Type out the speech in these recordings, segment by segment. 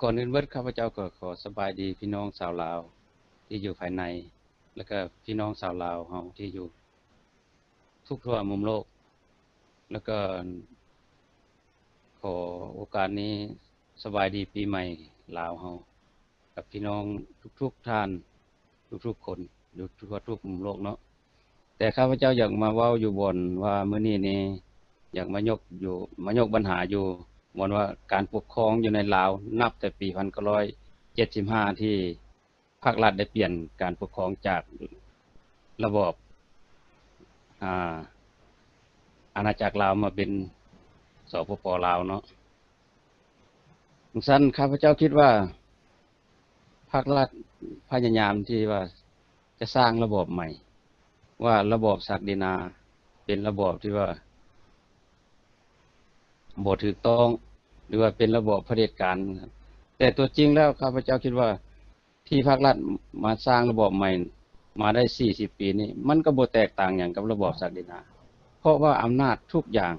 ກ່ອນອື່ນເບິດ ຂ້າພະເຈົ້າກໍຂໍສະບາຍດີພີ່ນ້ອງຊາວລາວທີ່ຢູ່ພາຍໃນ ແລະກະພີ່ນ້ອງຊາວລາວເຮົາທີ່ຢູ່ທຸກທົ່ວມຸມໂລກ ແລະກະຂໍໂອກາດນີ້ສະບາຍດີປີໃໝ່ລາວເຮົາ ກັບພີ່ນ້ອງທຸກໆທ່ານ ທຸກໆຄົນ ຢູ່ທົ່ວທຸກມຸມໂລກເນາະ. ແຕ່ຂ້າພະເຈົ້າຢາກມາເວົ້າຢູ່ບ່ອນວ່າມື້ນີ້ນີ້ ຢາກມາຍົກຢູ່ ມາຍົກບັນຫາຢູ່ບ່ອນວ່າການປົກຄອງຢູ່ໃນລາວ ນັບແຕ່ປີພັນເກົ້າຮ້ອຍເຈັດສິບຫ້າ ທີ່ພາກລັດໄດ້ປ່ຽນການປົກຄອງຈາກລະບອບ ອາ ອານາຈັກລາວມາເປັນ ສປປ ລາວເນາະ. ຈັ່ງຊັ້ນ ຂ້າພະເຈົ້າຄິດວ່າ ພາກລັດພະຍາຍາມທີ່ວ່າຈະສ້າງລະບອບໃໝ່ ວ່າລະບອບສັກດິນາເປັນລະບອບທີ່ວ່າບໍ່ຖືກຕ້ອງ ຫຼືວ່າເປັນລະບອບຜະເດັດການ. ແຕ່ຕົວຈິງແລ້ວ ຂ້າພະເຈົ້າຄິດວ່າ ທີ່ພາກລັດມາສ້າງລະບອບໃໝ່ມາໄດ້ສີ່ສິບປີນີ້ ມັນກໍບໍ່ແຕກຕ່າງຫຍັງກັບລະບອບສັກດິນາ ເພາະວ່າອຳນາດທຸກຢ່າງ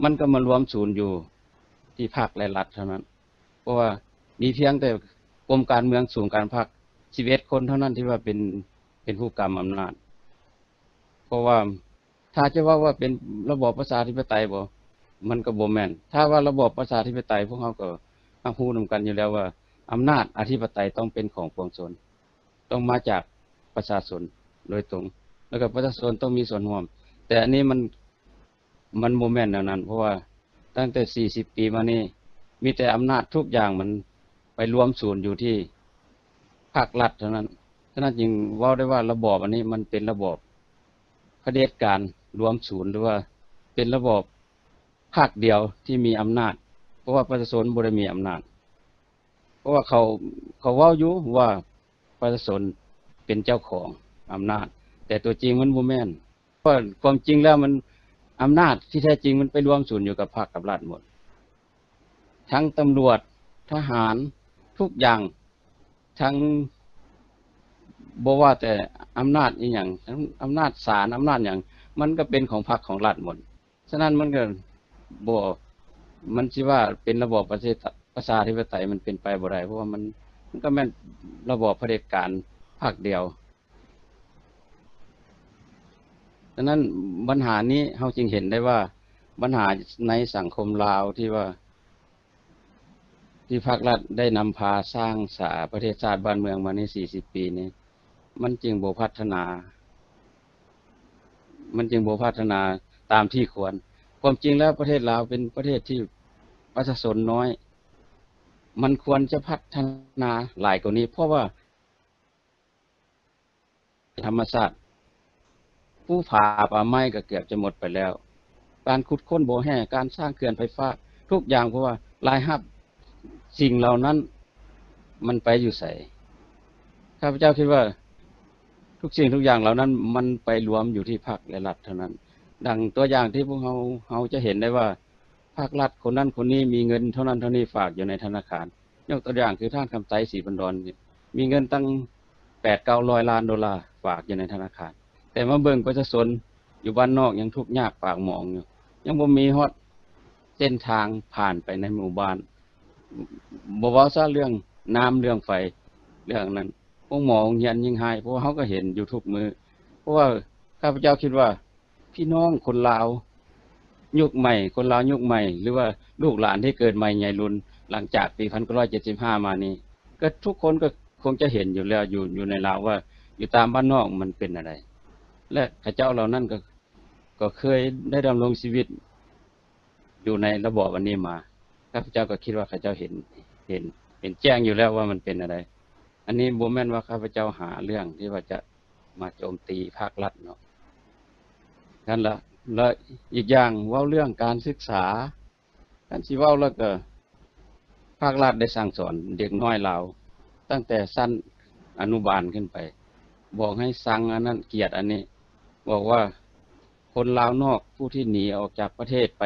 ມັນກໍມາລວມສູນຢູ່ທີ່ພັກ ແລະ ລັດເທົ່ານັ້ນ. ເພາະວ່າມີພຽງແຕ່ກົມການເມືອງສູນກາງພັກສິບເອັດຄົນເທົ່ານັ້ນທີ່ວ່າເປັນ ເປັນຜູ້ກຳອຳນາດ. ເພາະວ່າຖ້າຈະເວົ້າວ່າເປັນລະບອບປະຊາທິປະໄຕບໍ? ມັນກໍບໍ່ແມ່ນ. ຖ້າວ່າລະບອບປະຊາທິປະໄຕ ພວກເຮົາກໍຮັບຮູ້ນຳກັນຢູ່ແລ້ວວ່າ ອຳນາດອະທິປະໄຕຕ້ອງເປັນຂອງປວງຊົນ, ຕ້ອງມາຈາກປະຊາຊົນໂດຍຕົງ, ແລ້ວກໍປະຊາຊົນຕ້ອງມີສ່ວນຮ່ວມ. ແຕ່ອັນນີ້ມັນ ມັນບໍ່ແມ່ນແນວນັ້ນ, ເພາະວ່າຕັ້ງແຕ່ສີ່ສິບປີມານີ້ ມີແຕ່ອຳນາດທຸກຢ່າງມັນໄປລວມສູນຢູ່ທີ່ພັກລັດເທົ່ານັ້ນ. ສະນັ້ນຈຶ່ງເວົ້າໄດ້ວ່າລະບອບອັນນີ້ມັນເປັນລະບອບຜະເດັດການລວມສູນ ຫຼືວ່າເປັນລະບອບພັກດຽວທີ່ມີອຳນາດ, ເພາະວ່າປະຊາຊົນບໍ່ໄດ້ມີອຳນາດ. ເພາະວ່າເຂົາ ເຂົາເວົ້າຢູ່ວ່າປະຊາຊົນເປັນເຈົ້າຂອງອຳນາດ, ແຕ່ຕົວຈິງມັນບໍ່ແມ່ນ. ເພາະຄວາມຈິງແລ້ວມັນ ອຳນາດທີ່ແທ້ຈິງມັນໄປລວມສູນຢູ່ກັບພັກກັບລັດໝົດ. ທັງຕຳຫຼວດ, ທະຫານ, ທຸກຢ່າງ, ທັງ ບໍ່ວ່າແຕ່ອຳນາດອີ່ຫຍັງ, ທັງອຳນາດສານ, ອຳນາດຫຍັງ, ມັນກໍເປັນຂອງພັກຂອງລັດໝົດ. ສະນັ້ນມັນກໍບໍ່ ມັນຊິວ່າເປັນລະບອບປະເທດ ປະຊາທິປະໄຕ ມັນເປັນໄປບໍ່ໄດ້, ເພາະວ່າມັນ ມັນກໍແມ່ນລະບອບຜະເດັດການພັກດຽວ. ສະນັ້ນບັນຫານີ້ເຮົາຈຶ່ງເຫັນໄດ້ວ່າ ບັນຫາໃນສັງຄົມລາວທີ່ວ່າ ທີ່ພັກລັດໄດ້ນຳພາສ້າງສາປະເທດຊາດບ້ານເມືອງມາໃນສີ່ສິບປີນີ້ ມັນຈຶ່ງບໍ່ພັດທະນາ ມັນຈຶ່ງບໍ່ພັດທະນາຕາມທີ່ຄວນ. ຄວາມຈິງແລ້ວປະເທດລາວເປັນປະເທດທີ່ປະຊາຊົນນ້ອຍ, ມັນຄວນຈະພັດທະນາຫຼາຍກວ່ານີ້ ເພາະວ່າ ທຳມະຊາດ, ພູຜາປ່າໄມ້ກໍເກືອບຈະໝົດໄປແລ້ວ, ການຂຸດຄົ້ນບໍ່ແຮ່, ການສ້າງເຂື່ອນໄຟຟ້າ, ທຸກຢ່າງ, ເພາະວ່າລາຍຮັບສິ່ງເຫຼົ່ານັ້ນມັນໄປຢູ່ໃສ? ຂ້າພະເຈົ້າຄິດວ່າ ທຸກສິ່ງທຸກຢ່າງເຫຼົ່ານັ້ນມັນໄປລວມຢູ່ທີ່ພັກ ແລະ ລັດເທົ່ານັ້ນ. ດັ່ງຕົວຢ່າງທີ່ພວກເຮົາ ເຮົາຈະເຫັນໄດ້ວ່າ ພັກລັດຄົນນັ້ນຄົນນີ້ມີເງິນເທົ່ານັ້ນເທົ່ານີ້ຝາກຢູ່ໃນທະນາຄານ. ຍົກຕົວຢ່າງຄືທ່ານຄຳໄຕ ສີພັນດອນນີ້ ມີເງິນຕັ້ງແປດເກົ້າຮ້ອຍລ້ານໂດລາຝາກຢູ່ໃນທະນາຄານ, ແຕ່ມາເບິ່ງປະຊາຊົນຢູ່ບ້ານນອກຍັງທຸກຍາກປາກໝອງຢູ່, ຍັງບໍ່ມີຮອດເສັ້ນທາງຜ່ານໄປໃນໝູ່ບ້ານ, ບໍ່ເວົ້າຊະເລື່ອງນ້ຳເລື່ອງໄຟເລື່ອງນັ້ນ, ໂຮງໝໍໂຮງຮຽນຍິ່ງຮ້າຍ, ເພາະວ່າເຮົາກໍເຫັນຢູ່ທຸກມື້. ເພາະວ່າຂ້າພະເຈົ້າຄິດວ່າ ພີ່ນ້ອງຄົນລາວຍຸກໃໝ່, ຄົນລາວຍຸກໃໝ່ ຫຼືວ່າລູກຫຼານທີ່ເກີດໃໝ່ໃຫຍ່ລຸນຫຼັງຈາກປີພັນເກົ້າຮ້ອຍເຈັດສິບຫ້າມານີ້ ກໍທຸກຄົນກໍຄົງຈະເຫັນຢູ່ແລ້ວ ຢູ່ ຢູ່ໃນລາວວ່າຢູ່ຕາມບ້ານນອກມັນເປັນແນວໃດ ແລະ ເຂົາເຈົ້າເຫຼົ່ານັ້ນກໍ ກໍເຄີຍໄດ້ດຳລົງຊີວິດຢູ່ໃນລະບອບອັນນີ້ມາ. ຂ້າພະເຈົ້າກໍຄິດວ່າເຂົາເຈົ້າເຫັນ ເຫັນ ເຫັນແຈ້ງຢູ່ແລ້ວວ່າມັນເປັນແນວໃດ. ອັນນີ້ບໍ່ແມ່ນວ່າຂ້າພະເຈົ້າຫາເລື່ອງທີ່ວ່າຈະມາໂຈມຕີພາກລັດເນາະ. ນັ້ນລະ ແລະ ອີກຢ່າງເວົ້າເລື່ອງການສຶກສາ, ຄັນຊິເວົ້າແລ້ວກໍ ພາກລັດໄດ້ສັ່ງສອນເດັກນ້ອຍລາວຕັ້ງແຕ່ຊັ້ນອະນຸບານຂຶ້ນໄປ, ບອກໃຫ້ຊັງອັນນັ້ນ ກຽດອັນນີ້, ບອກວ່າຄົນລາວນອກຜູ້ທີ່ໜີອອກຈາກປະເທດໄປ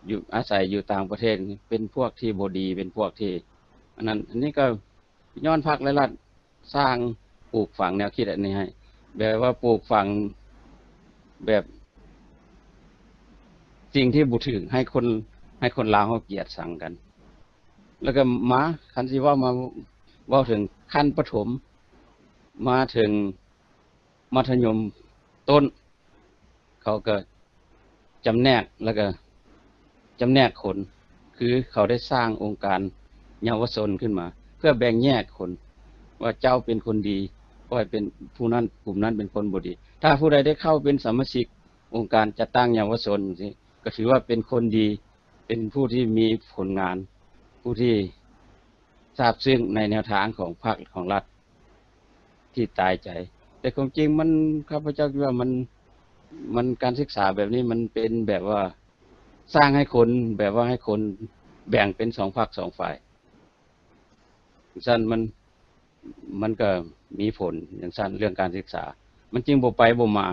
ຢູ່ ອາໄສຢູ່ຕ່າງປະເທດນີ້ ເປັນພວກທີ່ບໍ່ດີ, ເປັນພວກທີ່ອັນນັ້ນ. ອັນນີ້ກໍຍ້ອນພັກ ແລະ ລັດ ສ້າງ ປູກຝັງແນວຄິດອັນນີ້ໃຫ້ ແບບວ່າປູກຝັງແບບສິ່ງທີ່ບໍ່ຖືກ ໃຫ້ຄົນ ໃຫ້ຄົນລາວເຮົາກຽດຊັງກັນ. ລະກະມາ ຄັນຊິເວົ້າມາ ເວົ້າເຖິງຂັ້ນປະຖົມ ມາເຖິງມັດທະຍົມຕົ້ນ ເຂົາກະຈຳແນກ ລະກະຈຳແນກຄົນ ຄືເຂົາໄດ້ສ້າງອົງການເຍົາວະຊົນຂຶ້ນມາ ເພື່ອແບ່ງແຍກຄົນ ວ່າເຈົ້າເປັນຄົນດີ ຂ້ອຍເປັນຜູ້ນັ້ນ ກຸ່ມນັ້ນເປັນຄົນບໍ່ດີ. ຖ້າຜູ້ໃດໄດ້ເຂົ້າເປັນສະມາຊິກອົງການຈັດຕັ້ງເຍົາວະຊົນ ຈັ່ງຊີ້ ກໍຖືວ່າເປັນຄົນດີ ເປັນຜູ້ທີ່ມີຜົນງານ ຜູ້ທີ່ຊາບຊຶ້ງໃນແນວທາງຂອງພັກຂອງລັດທີ່ຕາຍໃຈ. ແຕ່ຄວາມຈິງມັນ ຂ້າພະເຈົ້າຄິດວ່າມັນ ມັນ ການສຶກສາແບບນີ້ມັນເປັນແບບວ່າສ້າງໃຫ້ຄົນ ແບບວ່າໃຫ້ຄົນແບ່ງເປັນສອງພັກສອງຝ່າຍ. ຊັ້ນມັນ ມັນກໍມີຜົນຈັ່ງຊັ້ນ ເລື່ອງການສຶກສາ ມັນຈຶ່ງບໍ່ໄປບໍ່ມາ.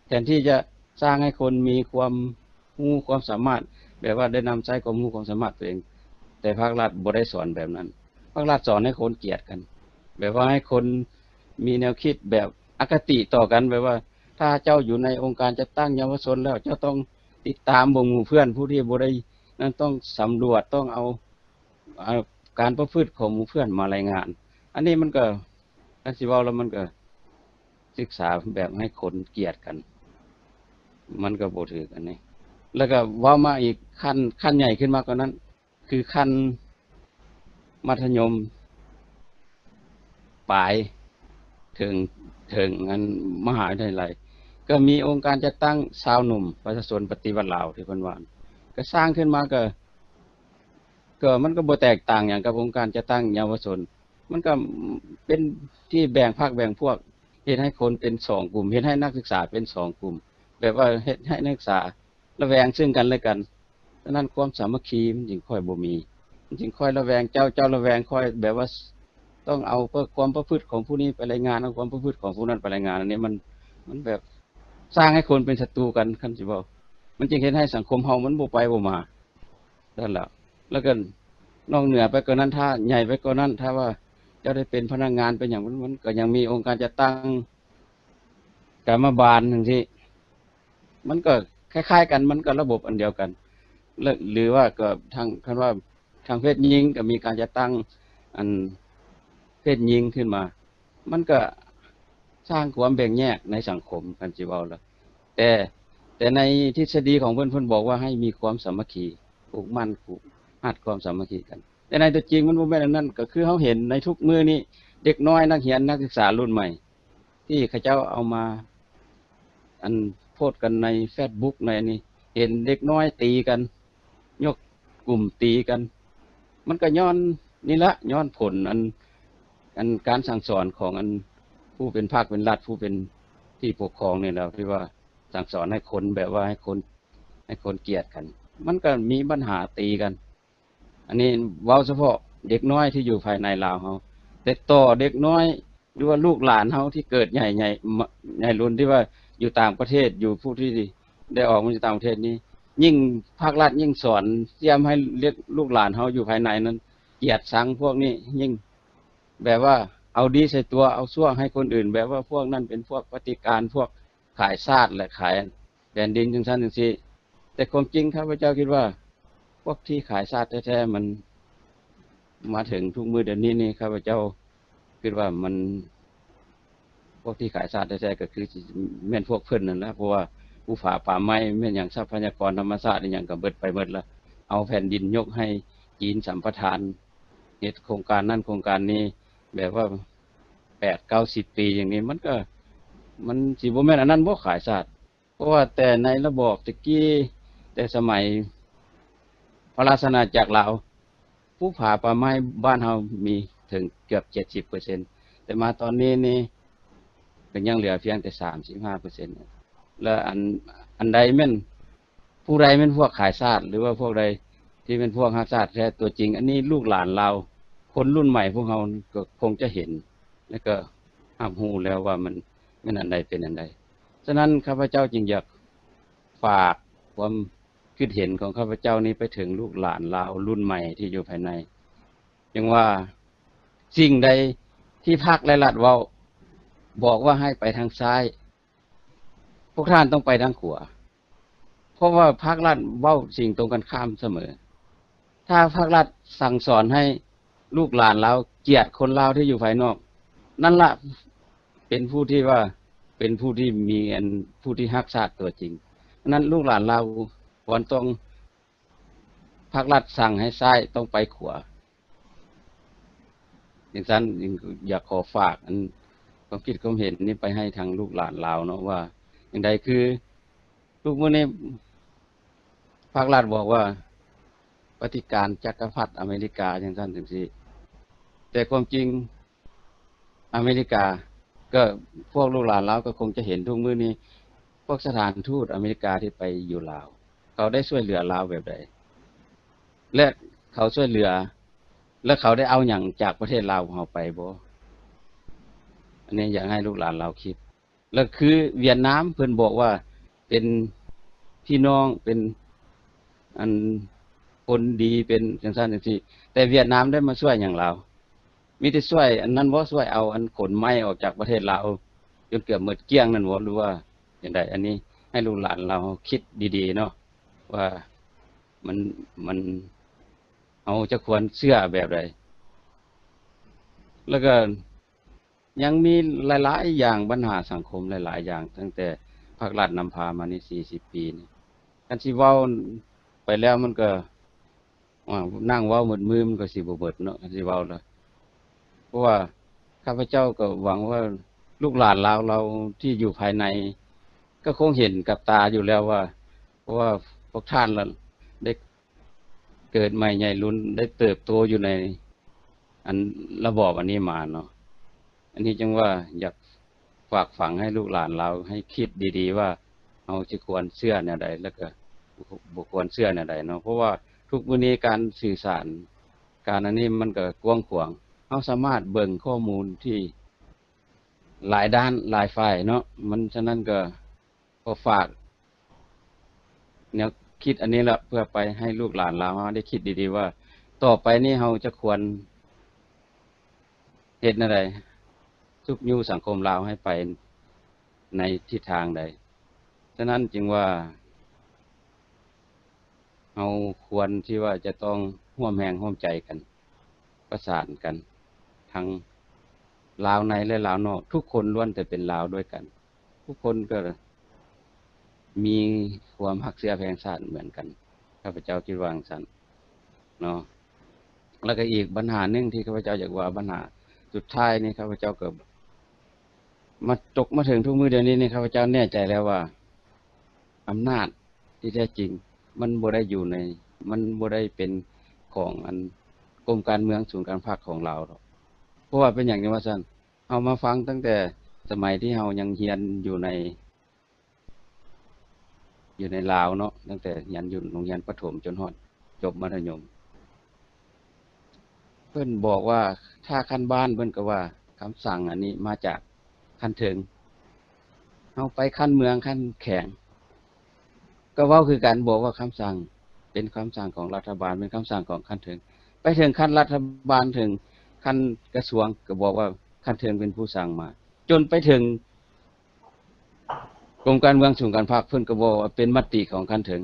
ແທນທີ່ຈະສ້າງໃຫ້ຄົນມີຄວາມຮູ້ຄວາມສາມາດ ແບບວ່າໄດ້ນຳໃຊ້ຄວາມຮູ້ຄວາມສາມາດຕົວເອງ ແຕ່ພາກລັດບໍ່ໄດ້ສອນແບບນັ້ນ. ພາກລັດສອນໃຫ້ຄົນກຽດກັນ ແບບວ່າໃຫ້ຄົນມີແນວຄິດແບບອະຄະຕິຕໍ່ກັນ ແບບວ່າຖ້າເຈົ້າຢູ່ໃນອົງການຈັດຕັ້ງເຍົາວະຊົນແລ້ວ ເຈົ້າຕ້ອງຕິດຕາມເບິ່ງໝູ່ເພື່ອນຜູ້ທີ່ບໍ່ໄດ້ນັ້ນ ຕ້ອງສຳຫຼວດ ຕ້ອງເອົາ ເອົາການປະພຶດຂອງໝູ່ເພື່ອນມາລາຍງານ. ອັນນີ້ມັນກໍ ຄັນຊິເວົ້າແລ້ວມັນກໍສຶກສາແບບໃຫ້ຄົນກຽດກັນ ມັນກໍບໍ່ຖືກອັນນີ້. ແລ້ວກໍເວົ້າມາອີກຂັ້ນ ຂັ້ນໃຫຍ່ຂຶ້ນມາກວ່ານັ້ນ ຄືຂັ້ນມັດທະຍົມປາຍ ເຖິງ ເຖິງອັນມະຫາວິທະຍາໄລ ກໍມີອົງການຈັດຕັ້ງຊາວໜຸ່ມປະຊາຊົນປະຕິວັດລາວທີ່ເພິ່ນວ່າ ກໍສ້າງຂຶ້ນມາກໍ ກໍມັນກໍບໍ່ແຕກຕ່າງຫຍັງກັບອົງການຈັດຕັ້ງເຍົາວະຊົນ. ມັນກໍເປັນທີ່ແບ່ງພັກແບ່ງພວກ ເຮັດໃຫ້ຄົນເປັນສອງກຸ່ມ ເຮັດໃຫ້ນັກສຶກສາເປັນສອງກຸ່ມ ແບບວ່າເຮັດໃຫ້ນັກສຶກສາລະແວງເຊິ່ງກັນແລະກັນ. ສະນັ້ນຄວາມສາມັກຄີມັນຈຶ່ງຄ່ອຍບໍ່ມີ ມັນຈຶ່ງຄ່ອຍລະແວງເຈົ້າ ເຈົ້າລະແວງຂ້ອຍ ແບບວ່າຕ້ອງເອົາຄວາມປະພຶດຂອງຜູ້ນີ້ໄປລາຍງານ ເອົາຄວາມປະພຶດຂອງຜູ້ນັ້ນໄປລາຍງານ. ອັນນີ້ມັນ ມັນແບບສ້າງໃຫ້ຄົນເປັນສັດຕູກັນ ຄັນຊິເວົ້າ ມັນຈຶ່ງເຮັດໃຫ້ສັງຄົມເຮົາມັນບໍ່ໄປບໍ່ມາ. ນັ້ນແຫຼະ ແລ້ວກໍນອກເໜືອໄປກວ່ານັ້ນ ຖ້າໃຫຍ່ໄປກວ່ານັ້ນ ຖ້າວ່າເຈົ້າໄດ້ເປັນພະນັກງານເປັນຫຍັງ ມັນ ມັນກໍຍັງມີອົງການຈັດຕັ້ງກຳມະບານຈັ່ງຊີ້ ມັນກໍຄ້າຍໆກັນ ມັນກໍລະບົບອັນດຽວກັນ ແລະ ຫຼືວ່າກໍທາງ ຄັນວ່າທາງເພດຍິງກໍມີການຈັດຕັ້ງອັນເພດຍິງຂຶ້ນມາ ມັນກໍສ້າງຄວາມແບ່ງແຍກໃນສັງຄົມ ຄັນຊິເວົ້າລະ. ແຕ່ ແຕ່ໃນທິດສະດີຂອງເພິ່ນ ເພິ່ນບອກວ່າໃຫ້ມີຄວາມສາມັກຄີ ຜູກໝັ້ນຜູກຮັດຄວາມສາມັກຄີກັນ ແຕ່ໃນຕົວຈິງມັນບໍ່ແມ່ນອັນນັ້ນ. ກໍຄືເຮົາເຫັນໃນທຸກມື້ນີ້ ເດັກນ້ອຍນັກຮຽນນັກສຶກສາລຸ້ນໃໝ່ ທີ່ເຂົາເຈົ້າເອົາມາ ອັນໂພສກັນໃນເຟສບຸກໃນອັນນີ້ ເຫັນເດັກນ້ອຍຕີກັນ ຍົກກຸ່ມຕີກັນ ມັນກໍຍ້ອນນີ້ລະ ຍ້ອນຜົນອັນ ອັນການສັ່ງສອນຂອງອັນຜູ້ເປັນພັກເປັນລັດ ຜູ້ເປັນທີ່ປົກຄອງນີ້ແຫຼະ ທີ່ວ່າສັ່ງສອນໃຫ້ຄົນແບບວ່າໃຫ້ຄົນ ໃຫ້ຄົນກຽດກັນ ມັນກໍມີບັນຫາຕີກັນ. ອັນນີ້ເວົ້າສະເພາະເດັກນ້ອຍທີ່ຢູ່ພາຍໃນລາວເຮົາ ແຕ່ຕໍ່ເດັກນ້ອຍ ຫຼືວ່າລູກຫຼານເຮົາທີ່ເກີດໃຫຍ່ ໃຫຍ່ ໃຫຍ່ລຸ້ນທີ່ວ່າຢູ່ຕ່າງປະເທດ ຢູ່ຜູ້ທີ່ໄດ້ອອກມາຢູ່ຕ່າງປະເທດນີ້ ຍິ່ງພາກລັດຍິ່ງສອນສ່ຽມໃຫ້ເດັກ ລູກຫຼານເຮົາຢູ່ພາຍໃນນັ້ນກຽດຊັງພວກນີ້ ຍິ່ງແບບວ່າເອົາດີໃສ່ຕົວ ເອົາຊົ່ວໃຫ້ຄົນອື່ນ ແບບວ່າພວກນັ້ນເປັນພວກປະຕິການ ພວກຂາຍຊາດ ແລະ ຂາຍແຜ່ນດິນ ຈັ່ງຊັ້ນຈັ່ງຊີ້. ແຕ່ຄວາມຈິງຂ້າພະເຈົ້າຄິດວ່າ ພວກທີ່ຂາຍຊາດແທ້ໆ ມັນມາເຖິງທຸກມື້ດຽວນີ້ນີ້ ຂ້າພະເຈົ້າຄິດວ່າມັນ ພວກທີ່ຂາຍຊາດແທ້ໆ ກໍຄືຊິແມ່ນພວກເພິ່ນນັ້ນລະ ເພາະວ່າພູຜາປ່າໄມ້ແມ່ນຫຍັງ ຊັບພະຍາກອນທຳມະຊາດອີ່ຫຍັງກໍເບິດໄປໝົດລະ ເອົາແຜ່ນດິນຍົກໃຫ້ຈີນສຳປະທານ ເຮັດໂຄງການນັ້ນໂຄງການນີ້ ແບບວ່າແປດເກົ້າສິບປີຢ່າງນີ້ ມັນກໍ ມັນຊິບໍ່ແມ່ນອັນນັ້ນບໍ່ ຂາຍຊາດ? ເພາະວ່າແຕ່ໃນລະບອບແຕ່ກີ້ ແຕ່ສະໄໝພະລາຊະອານາຈັກລາວ ພູຜາປ່າໄມ້ບ້ານເຮົາມີເຖິງເກືອບເຈັດສິບເປີເຊັນ ແຕ່ມາຕອນນີ້ນີ້ກໍຍັງເຫຼືອພຽງແຕ່ສາມສິບຫ້າເປີເຊັນ. ແລະ ອັນ ອັນໃດແມ່ນ ຜູ້ໃດແມ່ນພວກຂາຍຊາດ ຫຼືວ່າພວກໃດທີ່ແມ່ນພວກຮັກຊາດແທ້ຕົວຈິງ? ອັນນີ້ລູກຫຼານລາວ ຄົນລຸ້ນໃໝ່ພວກເຮົາກໍຄົງຈະເຫັນ ແລະ ກໍຮັບຮູ້ແລ້ວວ່າມັນແມ່ນອັນໃດເປັນອັນໃດ. ສະນັ້ນ ຂ້າພະເຈົ້າຈຶ່ງຢາກຝາກຄວາມຄິດເຫັນຂອງຂ້າພະເຈົ້ານີ້ໄປເຖິງລູກຫຼານລາວລຸ້ນໃໝ່ທີ່ຢູ່ພາຍໃນ ຈັ່ງວ່າ ສິ່ງໃດທີ່ພັກ ແລະ ລັດເວົ້າ ບອກວ່າໃຫ້ໄປທາງຊ້າຍ ພວກທ່ານຕ້ອງໄປທາງຂວາ ເພາະວ່າພັກລັດເວົ້າສິ່ງຕົງກັນຂ້າມສະເໝີ. ຖ້າພາກລັດສັ່ງສອນໃຫ້ລູກຫຼານລາວກຽດຄົນລາວທີ່ຢູ່ພາຍນອກ, ນັ້ນລະເປັນຜູ້ທີ່ວ່າ ເປັນຜູ້ທີ່ມີອັນ ຜູ້ທີ່ຮັກຊາດຕົວຈິງ. ອັນນັ້ນລູກຫຼານລາວຄວນຕ້ອງ ພາກລັດສັ່ງໃຫ້ຊ້າຍ ຕ້ອງໄປຂວາ. ຈັ່ງຊັ້ນ ຢາກຂໍຝາກອັນຄວາມຄິດຄວາມເຫັນນີ້ໄປໃຫ້ທາງລູກຫຼານລາວເນາະ ວ່າຈັ່ງໃດ ຄືທຸກມື້ນີ້ພາກລັດບອກວ່າປະຕິການຈັກກະພັດອາເມລິກາ ຈັ່ງຊັ້ນຈັ່ງຊີ້, ແຕ່ຄວາມຈິງ ອາເມລິກາ ກໍພວກລູກຫຼານລາວກໍຄົງຈະເຫັນທຸກມື້ນີ້ ພວກສະຖານທູດອາເມລິກາທີ່ໄປຢູ່ລາວ ເຂົາໄດ້ຊ່ວຍເຫຼືອລາວແບບໃດ ແລະ ເຂົາຊ່ວຍເຫຼືອ ແລະ ເຂົາໄດ້ເອົາຫຍັງຈາກປະເທດລາວຂອງເຮົາໄປບໍ່? ອັນນີ້ຢາກໃຫ້ລູກຫຼານລາວຄິດ. ແລ້ວຄືຫວຽດນາມ ເພິ່ນບອກວ່າເປັນພີ່ນ້ອງ ເປັນອັນຄົນດີ ເປັນຈັ່ງຊັ້ນຈັ່ງຊີ້, ແຕ່ຫວຽດນາມໄດ້ມາຊ່ວຍຫຍັງລາວ? ມີແຕ່ຊ່ວຍອັນນັ້ນບໍ່? ຊ່ວຍເອົາອັນຂົນໄມ້ອອກຈາກປະເທດລາວຈົນເກືອບໝົດກ້ຽງນັ້ນບໍ່ ຫຼືວ່າຈັ່ງໃດ? ອັນນີ້ໃຫ້ລູກຫຼານລາວເຮົາຄິດດີໆເນາະ ວ່າມັນ ມັນ ເຮົາຈະຄວນເຊື່ອແບບໃດ? ແລ້ວກໍ ຍັງມີຫຼາຍໆຢ່າງ ບັນຫາສັງຄົມຫຼາຍໆຢ່າງ ຕັ້ງແຕ່ພາກລັດນຳພາມານີ້ສີ່ສິບປີນີ້ ຄັນຊິເວົ້າໄປແລ້ວມັນກໍ ວ່ານັ່ງເວົ້າໝົດມື້ມັນກໍຊິບໍ່ໝົດເນາະ ຄັນຊິເວົ້າລະ. ເພາະວ່າຂ້າພະເຈົ້າກໍຫວັງວ່າລູກຫຼານລາວເຮົາທີ່ຢູ່ພາຍໃນ ກໍຄົງເຫັນກັບຕາຢູ່ແລ້ວວ່າ ເພາະວ່າພວກທ່ານລະໄດ້ ເກີດໃໝ່ໃຫຍ່ລຸນ ໄດ້ເຕີບໂຕຢູ່ໃນອັນລະບອບອັນນີ້ມາເນາະ. ອັນນີ້ຈຶ່ງວ່າຢາກຝາກຝັງໃຫ້ລູກຫຼານລາວໃຫ້ຄິດດີໆວ່າ ເຮົາຊິຄວນເຊື່ອແນວໃດ ແລ້ວກໍບໍ່ຄວນເຊື່ອແນວໃດເນາະ. ເພາະວ່າທຸກມື້ນີ້ການສື່ສານ ການອັນນີ້ມັນກໍກວ້າງຂວາງ, ເຮົາສາມາດເບິ່ງຂໍ້ມູນທີ່ຫຼາຍດ້ານຫຼາຍຝ່າຍເນາະ. ມັນ ສະນັ້ນກໍ ກໍຝາກແນວຄິດອັນນີ້ລະ ເພື່ອໄປໃຫ້ລູກຫຼານລາວເຮົາໄດ້ຄິດດີໆວ່າ ຕໍ່ໄປນີ້ເຮົາຈະຄວນເຮັດແນວໃດ ຊຸກຍູ້ສັງຄົມລາວໃຫ້ໄປໃນທິດທາງໃດ. ສະນັ້ນຈຶ່ງວ່າ ເຮົາຄວນທີ່ວ່າຈະຕ້ອງຮ່ວມແຮງຮ່ວມໃຈກັນ ປະສານກັນ ທັງລາວໃນ ແລະ ລາວນອກ, ທຸກຄົນລ້ວນແຕ່ເປັນລາວດ້ວຍກັນ, ທຸກຄົນກໍມີຄວາມຮັກເຊື້ອແພງຊາດເໝືອນກັນ. ຂ້າພະເຈົ້າຄິດວ່າຈັ່ງຊັ້ນເນາະ. ແລ້ວກໍອີກບັນຫາໜຶ່ງທີ່ຂ້າພະເຈົ້າຢາກເວົ້າ, ບັນຫາສຸດທ້າຍນີ້ ຂ້າພະເຈົ້າກໍມາຕົກມາເຖິງທຸກມື້ດຽວນີ້ນີ້ ຂ້າພະເຈົ້າແນ່ໃຈແລ້ວວ່າ ອຳນາດ ທີ່ແທ້ຈິງມັນບໍ່ໄດ້ຢູ່ໃນ ມັນບໍ່ໄດ້ເປັນຂອງອັນກົມການເມືອງສູນກາງພັກຂອງລາວດອກ. ເພາະວ່າເປັນຫຍັງຈັ່ງວ່າຊັ້ນ? ເຮົາມາຟັງຕັ້ງແຕ່ສະໄໝທີ່ເຮົາຍັງຮຽນຢູ່ໃນ ຢູ່ໃນລາວເນາະ, ຕັ້ງແຕ່ຮຽນຢູ່ໂຮງຮຽນປະຖົມຈົນຮອດຈົບມັດທະຍົມ. ເພິ່ນບອກວ່າ ຖ້າຂັ້ນບ້ານເພິ່ນກໍວ່າຄຳສັ່ງອັນນີ້ມາຈາກຂັ້ນເທິງ, ເຮົາໄປຂັ້ນເມືອງຂັ້ນແຂວງ ກໍເວົ້າຄືກັນ, ບອກວ່າຄຳສັ່ງເປັນຄຳສັ່ງຂອງລັດຖະບານ, ເປັນຄຳສັ່ງຂອງຂັ້ນເທິງ. ໄປເຖິງຂັ້ນລັດຖະບານ, ເຖິງຂັ້ນກະຊວງ ກໍບອກວ່າຂັ້ນເທິງເປັນຜູ້ສັ່ງມາ, ຈົນໄປເຖິງ ກົມການເມືອງສູນກາງພັກ ເພິ່ນກໍບອກວ່າເປັນມະຕິຂອງຂັ້ນເທິງ.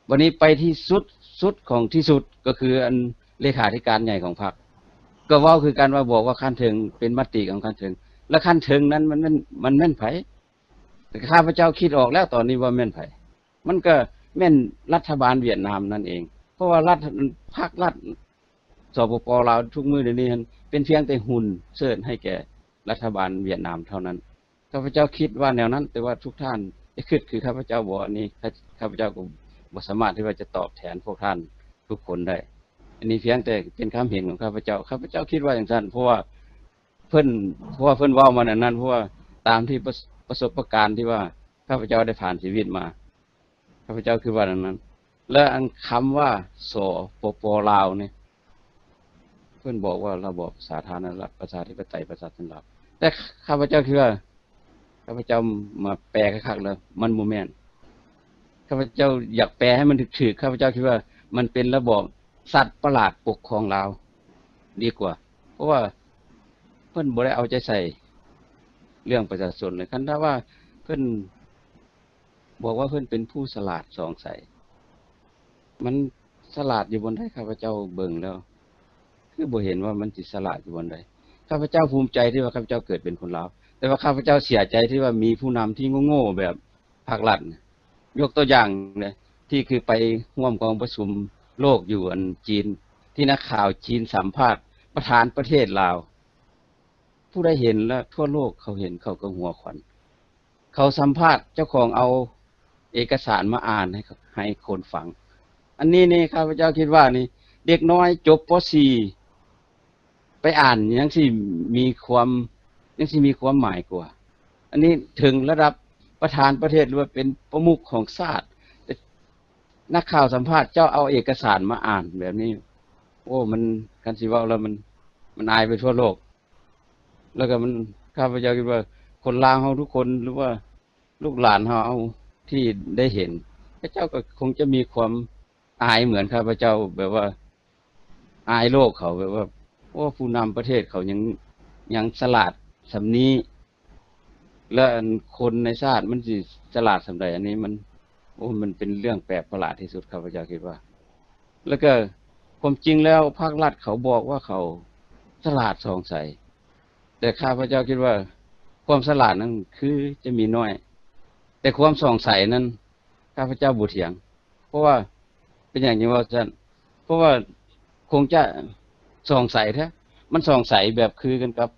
ບັດນີ້ໄປທີ່ສຸດ ສຸດຂອງທີ່ສຸດ ກໍຄືອັນເລຂາທິການໃຫຍ່ຂອງພັກ ກໍເວົ້າຄືກັນວ່າ ບອກວ່າຂັ້ນເທິງເປັນມະຕິຂອງຂັ້ນເທິງ. ແລ້ວຂັ້ນເທິງນັ້ນມັນແມ່ນ ມັນແມ່ນໃຜ? ແຕ່ຂ້າພະເຈົ້າຄິດອອກແລ້ວຕອນນີ້ວ່າແມ່ນໃຜ? ມັນກໍແມ່ນລັດຖະບານຫວຽດນາມນັ້ນເອງ. ເພາະວ່າລັດ ພັກລັດ ສປປ ລາວທຸກມື້ດຽວນີ້ຫັ້ນ ເປັນພຽງແຕ່ຫຸ່ນເຊີດໃຫ້ແກ່ລັດຖະບານຫວຽດນາມເທົ່ານັ້ນ. ຂ້າພະເຈົ້າຄິດວ່າແນວນັ້ນ, ແຕ່ວ່າທຸກທ່ານຈະຄິດຄືຂ້າພະເຈົ້າບໍ່? ອັນນີ້ ຂ້າ ຂ້າພະເຈົ້າກໍບໍ່ສາມາດທີ່ວ່າຈະຕອບແທນພວກທ່ານທຸກຄົນໄດ້. ອັນນີ້ພຽງແຕ່ເປັນຄຳເຫັນຂອງຂ້າພະເຈົ້າ. ຂ້າພະເຈົ້າຄິດວ່າຈັ່ງຊັ້ນ, ເພາະວ່າເພິ່ນ ເພາະວ່າເພິ່ນເວົ້າມາແນວນັ້ນ, ເພາະວ່າຕາມທີ່ປະ ປະສົບປະການທີ່ວ່າຂ້າພະເຈົ້າໄດ້ຜ່ານຊີວິດມາ, ຂ້າພະເຈົ້າຄິດວ່າແນວນັ້ນ. ແລະ ອັນຄຳວ່າ ສປປ ລາວ ນີ້ ເພິ່ນບອກວ່າລະບອບສາທາລະນະລັດ ປະຊາທິປະໄຕ ປະຊາຊົນລາວ. ແຕ່ຂ້າພະເຈົ້າຄິດວ່າ ຂ້າພະເຈົ້າມາແປຄັກໆແລ້ວ ມັນບໍ່ແມ່ນ. ຂ້າພະເຈົ້າຢາກແປໃຫ້ມັນຖືກໆ, ຂ້າພະເຈົ້າຄິດວ່າມັນເປັນລະບອບສັດປະຫຼາດປົກຄອງລາວດີກວ່າ, ເພາະວ່າເພິ່ນບໍ່ໄດ້ເອົາໃຈໃສ່ເລື່ອງປະຊາຊົນເລີຍ. ຄັນຖ້າວ່າເພິ່ນ ບອກວ່າເພິ່ນເປັນຜູ້ສະຫຼາດສ່ອງໃສ, ມັນ ສະຫຼາດຢູ່ບ່ອນໃດ? ຂ້າພະເຈົ້າເບິ່ງແລ້ວ ຄືບໍ່ເຫັນວ່າມັນຊິສະຫຼາດຢູ່ບ່ອນໃດ. ຂ້າພະເຈົ້າພູມໃຈທີ່ວ່າຂ້າພະເຈົ້າເກີດເປັນຄົນລາວ, ແຕ່ວ່າຂ້າພະເຈົ້າເສຍໃຈທີ່ວ່າມີຜູ້ນຳທີ່ໂງ່ໆແບບພາກລັດ. ຍົກຕົວຢ່າງເນາະ ທີ່ຄືໄປຮ່ວມກອງປະຊຸມໂລກຢູ່ອັນຈີນ ທີ່ນັກຂ່າວຈີນສຳພາດປະທານປະເທດລາວ. ຜູ້ໃດເຫັນແລ້ວ ທົ່ວໂລກເຂົາເຫັນເຂົາກໍຫົວຂວັນ. ເຂົາສຳພາດເຈົ້າຂອງ ເອົາເອກະສານມາອ່ານໃຫ້ ໃຫ້ຄົນຟັງ. ອັນນີ້ນີ້ ຂ້າພະເຈົ້າຄິດວ່ານີ້ ເດັກນ້ອຍຈົບ ປ.ສີ່ ໄປອ່ານຍັງຊິມີຄວາມ ຍັງຊິມີຄວາມໝາຍກວ່າ. ອັນນີ້ເຖິງລະດັບປະທານປະເທດ ຫຼືວ່າເປັນປະມຸກຂອງຊາດ ແຕ່ນັກຂ່າວສຳພາດເຈົ້າເອົາເອກະສານມາອ່ານແບບນີ້. ໂອ້ ມັນ ຄັນຊິເວົ້າແລ້ວມັນ ມັນອາຍໄປທົ່ວໂລກ. ແລ້ວກໍມັນ ຂ້າພະເຈົ້າຄິດວ່າຄົນລາວເຮົາທຸກຄົນ ຫຼືວ່າລູກຫຼານເຮົາທີ່ໄດ້ເຫັນ ເຂົາເຈົ້າກໍຄົງຈະມີຄວາມອາຍເໝືອນຂ້າພະເຈົ້າ ແບບວ່າອາຍໂລກເຂົາ ແບບວ່າ ໂອ້ ຜູ້ນຳປະເທດເຂົາຍັງ ຍັງສະຫຼາດສ່ຳນີ້ ແລ້ວອັນຄົນໃນຊາດມັນຊິສະຫຼາດສ່ຳໃດ? ອັນນີ້ມັນ ໂອ້ ມັນເປັນເລື່ອງແປກປະຫຼາດທີ່ສຸດ ຂ້າພະເຈົ້າຄິດວ່າ. ແລ້ວກໍຄວາມຈິງແລ້ວພາກລັດເຂົາບອກວ່າເຂົາສະຫຼາດສ່ອງໃສ, ແຕ່ຂ້າພະເຈົ້າຄິດວ່າຄວາມສະຫຼາດນັ້ນຄືຈະມີໜ້ອຍ, ແຕ່ຄວາມສ່ອງໃສນັ້ນຂ້າພະເຈົ້າບໍ່ຖຽງ. ເພາະວ່າ ເປັນຫຍັງຈຶ່ງເວົ້າຊັ້ນ? ເພາະວ່າຄົງຈະສ່ອງໃສແທ້, ມັນສ່ອງໃສແບບຄືກັນກັບ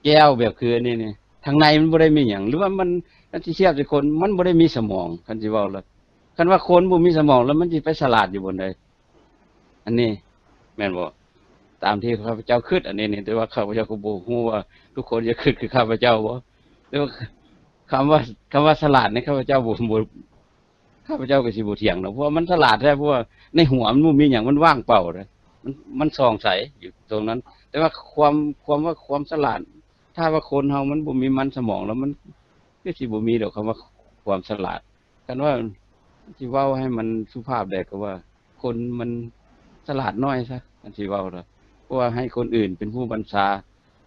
ແກ້ວແບບຄືອັນນີ້ນີ້ ທາງໃນມັນບໍ່ໄດ້ມີຫຍັງ ຫຼືວ່າມັນ ມັນຊິທຽບໃສ່ຄົນ ມັນບໍ່ໄດ້ມີສະໝອງ. ຄັນຊິເວົ້າລະ ຄັນວ່າຄົນບໍ່ມີສະໝອງລະ ມັນຊິໄປສະຫຼາດຢູ່ບ່ອນໃດ? ອັນນີ້ແມ່ນບໍ່? ຕາມທີ່ຂ້າພະເຈົ້າຄິດອັນນີ້ນີ້ ແຕ່ວ່າຂ້າພະເຈົ້າກໍບໍ່ຮູ້ວ່າທຸກຄົນຈະຄິດຄືຂ້າພະເຈົ້າບໍ່? ແຕ່ວ່າຄຳວ່າ ຄຳວ່າສະຫຼາດນີ້ ຂ້າພະເຈົ້າບໍ່ ບໍ່ ຂ້າພະເຈົ້າກໍຊິບໍ່ຖຽງດອກ ເພາະວ່າມັນສະຫຼາດແທ້ ເພາະວ່າໃນຫົວມັນບໍ່ມີຫຍັງ ມັນວ່າງເປົ່າເດ້ ມັນ ມັນສ່ອງໃສຢູ່ຕົງນັ້ນ. ແຕ່ວ່າຄວາມ ຄວາມວ່າຄວາມສະຫຼາດ ຖ້າວ່າຄົນເຮົາມັນບໍ່ມີມັນສະໝອງແລ້ວ ມັນຄືຊິບໍ່ມີດອກຄຳວ່າຄວາມສະຫຼາດ. ຄັນວ່າຊິເວົ້າໃຫ້ມັນສຸພາບແດ່ກໍວ່າ ຄົນມັນສະຫຼາດໜ້ອຍຊະ ຄັນຊິເວົ້າລະ ເພາະວ່າໃຫ້ຄົນອື່ນເປັນຜູ້ບັນຊາ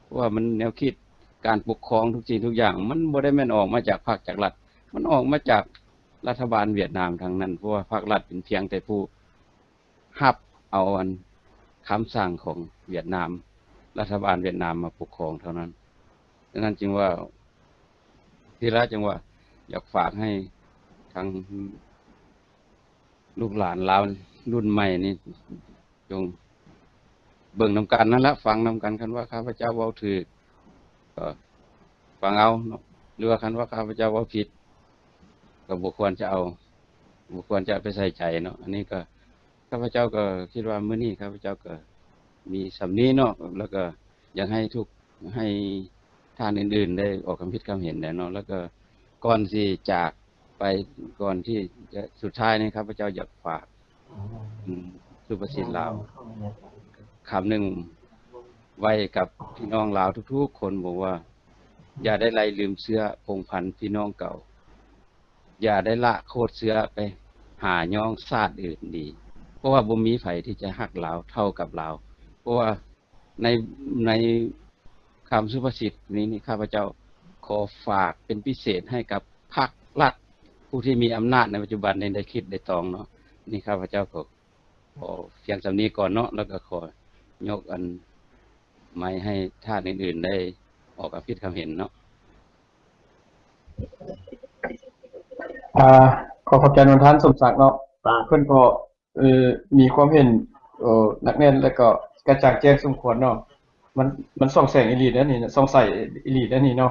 ເພາະວ່າມັນແນວຄິດການປົກຄອງທຸກສິ່ງທຸກຢ່າງ ມັນບໍ່ໄດ້ແມ່ນອອກມາຈາກພັກຈາກລັດ ມັນອອກມາຈາກ ລັດຖະບານຫວຽດນາມທັງນັ້ນ ເພາະວ່າພາກລັດເປັນພຽງແຕ່ຜູ້ຮັບເອົາອັນຄຳສັ່ງຂອງຫວຽດນາມ ລັດຖະບານຫວຽດນາມມາປົກຄອງເທົ່ານັ້ນ. ສະນັ້ນຈຶ່ງວ່າ ທີລະຈຶ່ງວ່າຢາກຝາກໃຫ້ທາງລູກຫຼານລາວລຸ້ນໃໝ່ນີ້ ຈົ່ງເບິ່ງນຳກັນນັ້ນລະ ຟັງນຳກັນ. ຄັນວ່າຂ້າພະເຈົ້າເວົ້າຖືກ ກໍຟັງເອົາເນາະ ຫຼືວ່າຄັນວ່າຂ້າພະເຈົ້າເວົ້າຜິດ ກໍບໍ່ຄວນຈະເອົາ ບໍ່ຄວນຈະໄປໃສ່ໃຈເນາະ. ອັນນີ້ກໍຂ້າພະເຈົ້າກໍຄິດວ່າມື້ນີ້ຂ້າພະເຈົ້າກໍມີສ່ຳນີ້ເນາະ ແລ້ວກໍຢາກໃຫ້ທຸກ ໃຫ້ທ່ານອື່ນໆໄດ້ອອກຄຳຄິດຄຳເຫັນແດ່ເນາະ. ແລ້ວກໍກ່ອນຊິຈາກໄປ ກ່ອນທີ່ຈະສຸດທ້າຍນີ້ ຂ້າພະເຈົ້າຢາກຝາກ ອືມ ສຸພາສິດລາວຄຳໜຶ່ງໄວ້ກັບພີ່ນ້ອງລາວທຸກໆຄົນ ບອກວ່າ ຢ່າໄດ້ໄລ່ລືມເຊື້ອພົງພັນພີ່ນ້ອງເກົ່າ, ຢ່າໄດ້ລະໂຄດເຊື້ອໄປຫາຍ້ອງຊາດອື່ນດີ, ເພາະວ່າບໍ່ມີໃຜທີ່ຈະຮັກລາວເທົ່າກັບລາວ. ເພາະວ່າ ໃນ ໃນຄຳສຸພາສິດນີ້ ນີ້ ຂ້າພະເຈົ້າຂໍຝາກເປັນພິເສດໃຫ້ກັບພັກລັດ ຜູ້ທີ່ມີອຳນາດໃນປັດຈຸບັນນີ້ ໄດ້ຄິດໄດ້ຕອງເນາະ. ນີ້ຂ້າພະເຈົ້າກໍຂໍພຽງສ່ຳນີ້ກ່ອນເນາະ ແລ້ວກໍຂໍຍົກອັນໄມໃຫ້ທ່ານອື່ນໆໄດ້ອອກຄຳຄິດຄຳເຫັນເນາະ. ອ່າ ຂໍຂອບໃຈນຳທ່ານສົມສັກເນາະ ເພິ່ນກໍ ເອີ ມີຄວາມເຫັນ ເອີ ໜັກແໜ້ນ ແລ້ວກໍກະຈ່າງແຈ້ງສົມຄວນເນາະ. ມັນ ມັນສ່ອງແສງອີ່ຫຼີເດ້ນີ້ ສ່ອງໃສອີ່ຫຼີເດ້ນີ້ເນາະ.